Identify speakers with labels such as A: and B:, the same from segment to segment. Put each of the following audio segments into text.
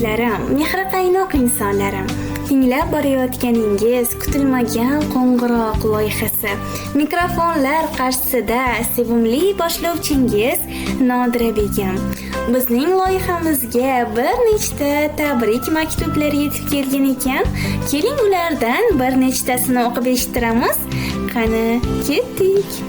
A: Do'stlarim, mehri qaynoq insonlarim, tinglab borayotganingiz kutilmagan qo'ng'iroq loyihasi. Mikrofonlar qarshisida sevimli boshlovchingiz Nodira Begim. Bizning loyihamizga bir nechta tabrik maktublari yetib kelgan ekan. Keling, ulardan bir nechtasini o'qib eshittiramiz. Qani, ketdik.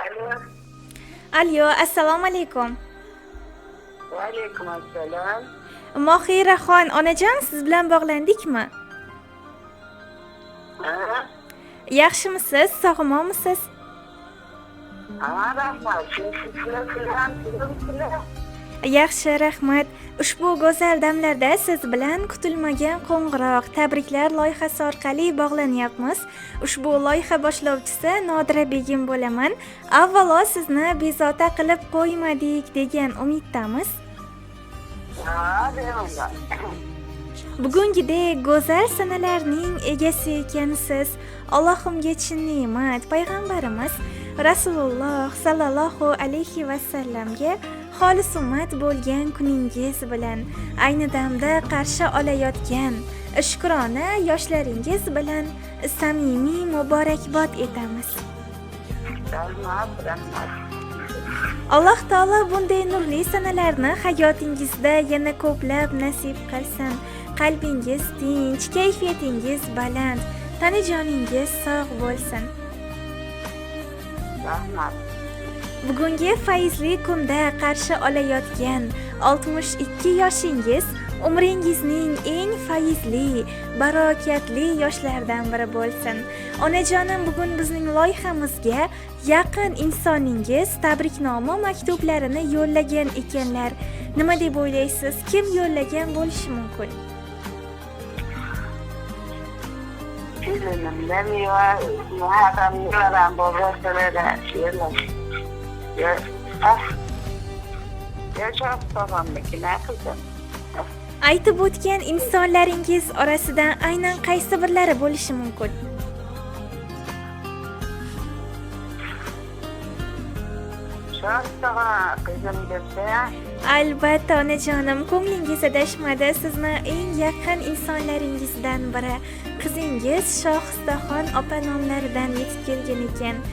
B: Alo.
A: Alo, assalomu alaykum.
B: Va alaykum assalom.
A: Mohiraxon onajon, siz bilan bog'landikmi?
B: Ha?
A: Yaxshimisiz, sog'omonmisiz?
B: Ha, rahmat. Sizlar ham sizlar.
A: Yaxshi, rahmat. Ushbu go'zal damlarda siz bilan kutilmagan qo'ng'iroq tabriklar loyihasi orqali bog'lanyapmiz. Ushbu loyiha boshlovchisi Nodira Begim bo'laman. Avvalo sizni bezovta qilib qo'ymadik degan umiddamiz.
B: Ha, bemalol.
A: Bugungidek go'zal sanalarning egasi ekansiz. Allohimga chin ne'mat, payg'ambarimiz Rasululloh sallallohu alayhi vasallamga xolis ummat bo'lgan kuningiz bilan ayni damda qarshi olayotgan shukrona yoshlaringiz bilan samimiy muborakbod etamiz.
B: Rahmat, rahmat.
A: Alloh taolo bunday nurli sanalarni hayotingizda yana ko'plab nasib qilsin. Qalbingiz tinch, kayfiyatingiz baland, tanajoningiz sog' bo'lsin.
B: Rahmat.
A: Bugungi fayzli kunda qarshi olayotgan 62 yoshingiz umringizning eng fayzli, barokatli yoshlaridan biri bo'lsin. Onajonim, bugun bizning loyihamizga yaqin insoningiz tabriknoma maktublarini yo'llagan ekanlar. Nima deb o'ylaysiz, kim yo'llagan bo'lishi mumkin?
B: Kelinimdan yo Muharramlardan bo'lsalar yo'llash. Yo, ah. Yo, Shohistog'amnikini qizim.
A: Aytib o'tgan insonlaringiz orasidan aynan qaysi birlari bo'lishi mumkin?
B: Shohistog'a qizim desa,
A: Albatta, onajonim, ko'nglingiz adashmadi. Sizni eng yaqin insonlaringizdan biri qizingiz Shohistaxon opa nomlaridan yetib kelgan ekan.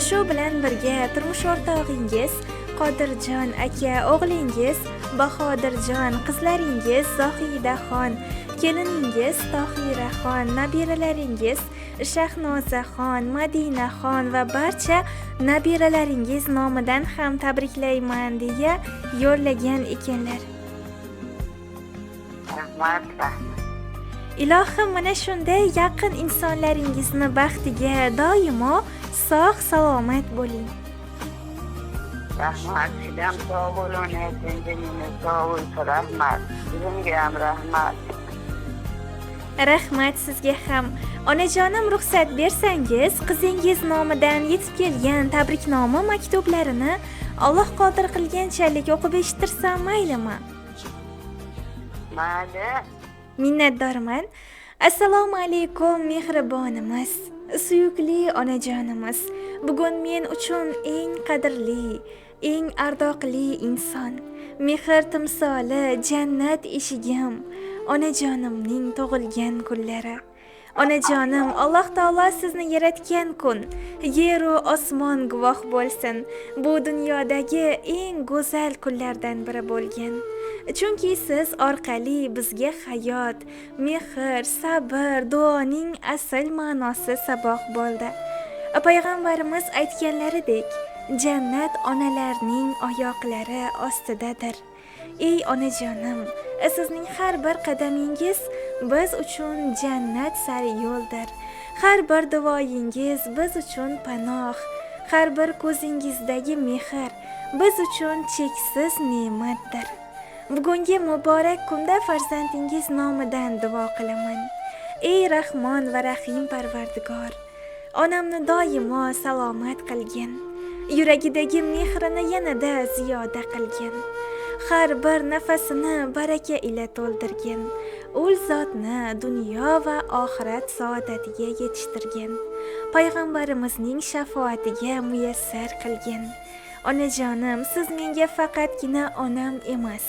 A: Shu bilan birga turmush o'rtog'ingiz Qodirjon aka, o'g'lingiz Bahodirjon, qizlaringiz Zohidaxon, keliningiz Tohiraxon, nabiralaringiz Shahnozaxon, Madinaxon va barcha nabiralaringiz nomidan ham tabriklayman deya yo'llagan ekanlar.
B: Rahmat, rahmat.
A: Ilohim mana shunday yaqin insonlaringizni baxtiga doimo sog' salomat bo'ling.
B: Rahmat. Siz ham sog' bo'ling, tinjiningiz sog' bo'lsin, rahmat. Sizga ham rahmat.
A: Rahmat sizga ham. Onajonim, ruxsat bersangiz, qizingiz nomidan yetib kelgan tabriknoma maktublarini Alloh qodir qilganchalik o'qib eshittirsam maylimi?
B: Mayli.
A: Minnatdorman. Assalomu alaykum, mehribonimiz, suyukli onajonimiz. Bugun men uchun eng qadrli, eng ardoqli inson, mehr timsoli, jannat eshigim, onajonimning tug'ilgan kunlari. Onajonim, Alloh taolo sizni yaratgan kun, yeru osmon guvoh bo'lsin. Bu dunyodagi eng go'zal kunlardan biri bo'lgan. Chunki siz orqali bizga hayot, mehr, sabr, duoning asl ma'nosi saboq bo'ldi. Payg'ambarimiz aytganlaridek, jannat onalarning oyoqlari ostidadir. Ey onajonim, sizning har bir qadamingiz biz uchun jannat sari yo'ldir. Har bir duoyingiz biz uchun panoh, har bir ko'zingizdagi mehr biz uchun cheksiz ne'matdir. Bugungi muborak kunda farzandingiz nomidan duo qilaman. Ey Rahmon va Rahim Parvardigor, onamni doimo salomat qilgin. Yuragidagi mehrini yanada ziyoda qilgin. Har bir nafasini baraka ila to'ldirgin. Ul zotni dunyo va oxirat saodatiga yetishtirgin. Payg'ambarimizning shafoatiga muyassar qilgin. Onajonim, siz menga faqatgina onam emas,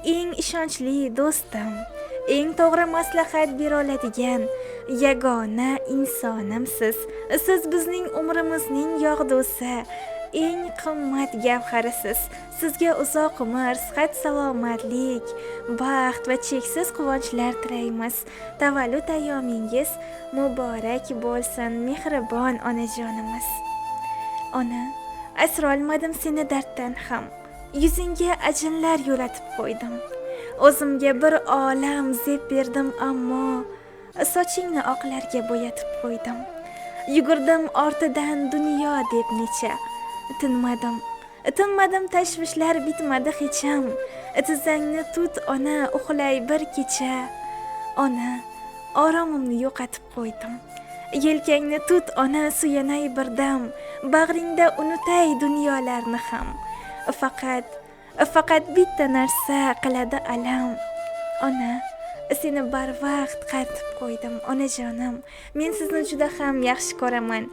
A: eng ishonchli do'stim, eng to'g'ri maslahat bera oladigan yagona insonimsiz. Siz bizning umrimizning yog'dusi, eng qimmat gavharisiz. Sizga uzoq umr, sihat, salomatlik, baxt va cheksiz quvonchlar tilaymiz. Tavallud ayyomingiz muborak bo'lsin, mehribon onajonimiz. Ona, asrolmadim seni darddan ham. Yuzingga ajinlar yo'latib qo'ydim. O'zimga bir olam zeb berdim, ammo sochingni oqlarga bo'yatib qo'ydim. Yugurdim ortidan dunyo deb necha. Tinmadim. Tinmadim, tashvishlar bitmadi hecham. Tizzangni tut ona, uxlay bir kecha. Ona, oromimni yo'qotib qo'ydim. Yelkangni tut ona, suyanay birdam. Bag'ringda unutay dunyolarni ham. Faqat bitta narsa qiladi alam. Ona, seni barvaqt qaritib qo'ydim, onajonim. Men sizni juda ham yaxshi ko'raman.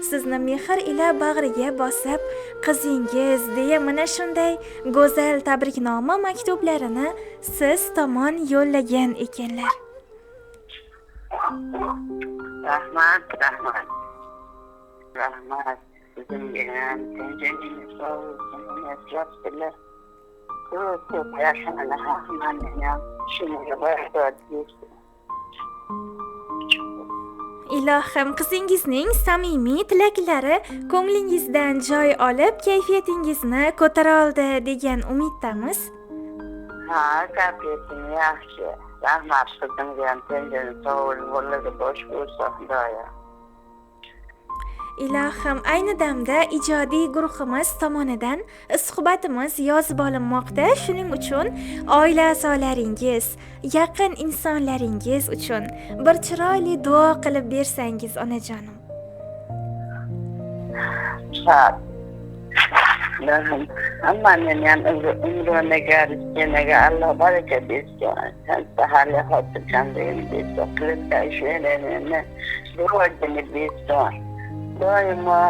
A: Sizni mehr ila bag'riga bosib, qizingiz deya mana shunday go'zal tabriknoma maktublarini siz tomon yo'llagan ekanlar.
B: Rahmat, rahmat. Rahmat. Sizga ham tinchlik sog'lik asrabdilar. Ko'p yashamani hammani ham shunga baraka bersin.
A: Ilohim, qizingizning samimiy tilaklari ko'nglingizdan joy olib, kayfiyatingizni ko'tara oldi degan umiddamiz.
B: Ha, kayfiyatim yaxshi. Rahmat qizimga ham tinchlik sog'lik bo'ladi, bosh bo'lsin Xudoyo.
A: Ilohim, ayni damda ijodiy guruhimiz tomonidan suhbatimiz yozib olinmoqda. Shuning uchun oila a'zolaringiz, yaqin insonlaringiz uchun bir chiroyli duo qilib bersangiz, onajonim.
B: Ha. Ilohim, hammaning ham umriga, rizqiga Alloh baraka bersin. Hali xotirjamligini bersin, qilgan ishlarini rivojini bersin. Doimo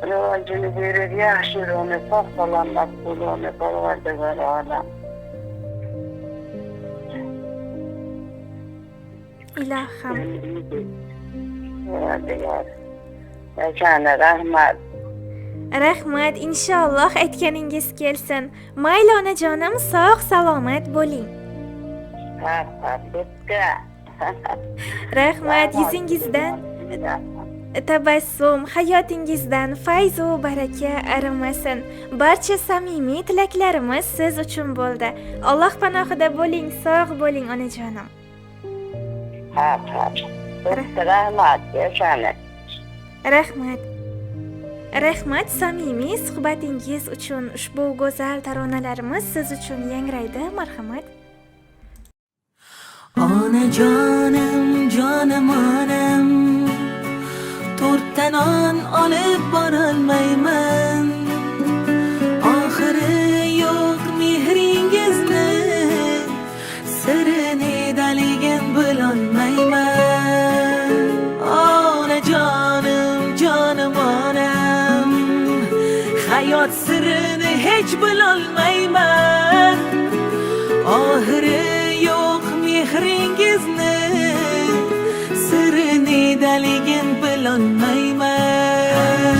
B: rivojini berib, yaxshiligini, sog' salomat bo'lishini Parvardigor olam.
A: Ilohim.
B: Parvardigor. Yashani, rahmat.
A: Rahmat, inshaalloh aytganingiz kelsin. Mayli onajonim, sog' salomat bo'ling.
B: Ha, ha, bitta.
A: Rahmat, yuzingizdan tabassum, hayotingizdan fayz va baraka arimasin. Barcha samimiy tilaklarimiz siz uchun bo'ldi. Alloh panohida bo'ling, sog' bo'ling onajonim.
B: Ha, ha. Rahmat, yashani.
A: Rahmat. Rahmat samimiy suhbatingiz uchun. Ushbu go'zal taronalarimiz siz uchun yangraydi. Marhamat.
C: Onajonim, jonim onam, to'rtta non olib borolmayman. Oxiri yo'q mehringizni, siri nedaligin bilolmayman. Onajonim, jonim onam, hayot sirini hech bilolmayman. Oxiri yo'q mehringizni, siri nedaligin bilolmayman.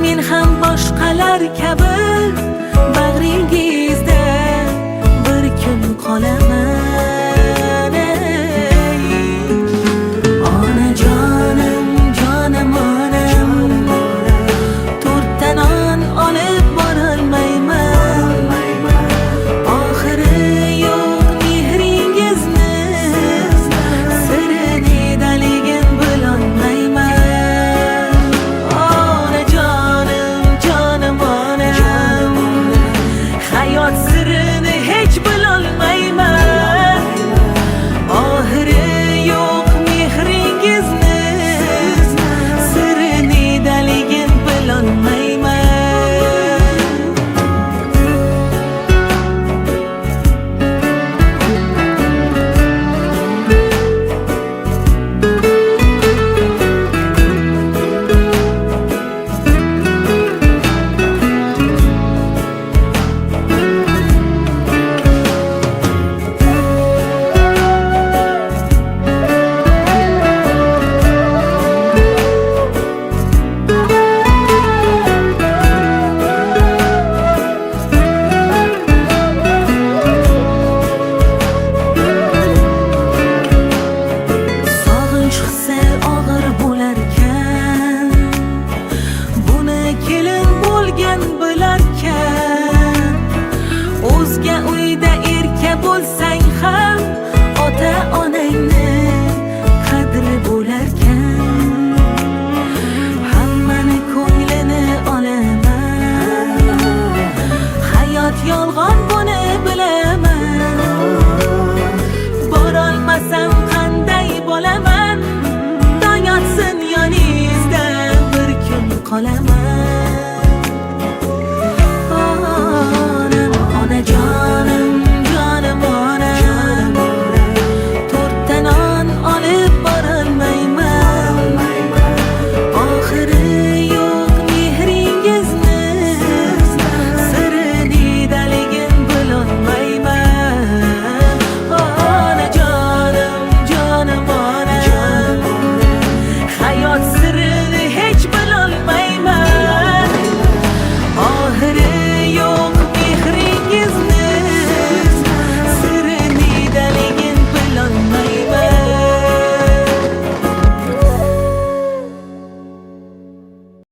C: Men ham boshqalar kabi bag'ringiz.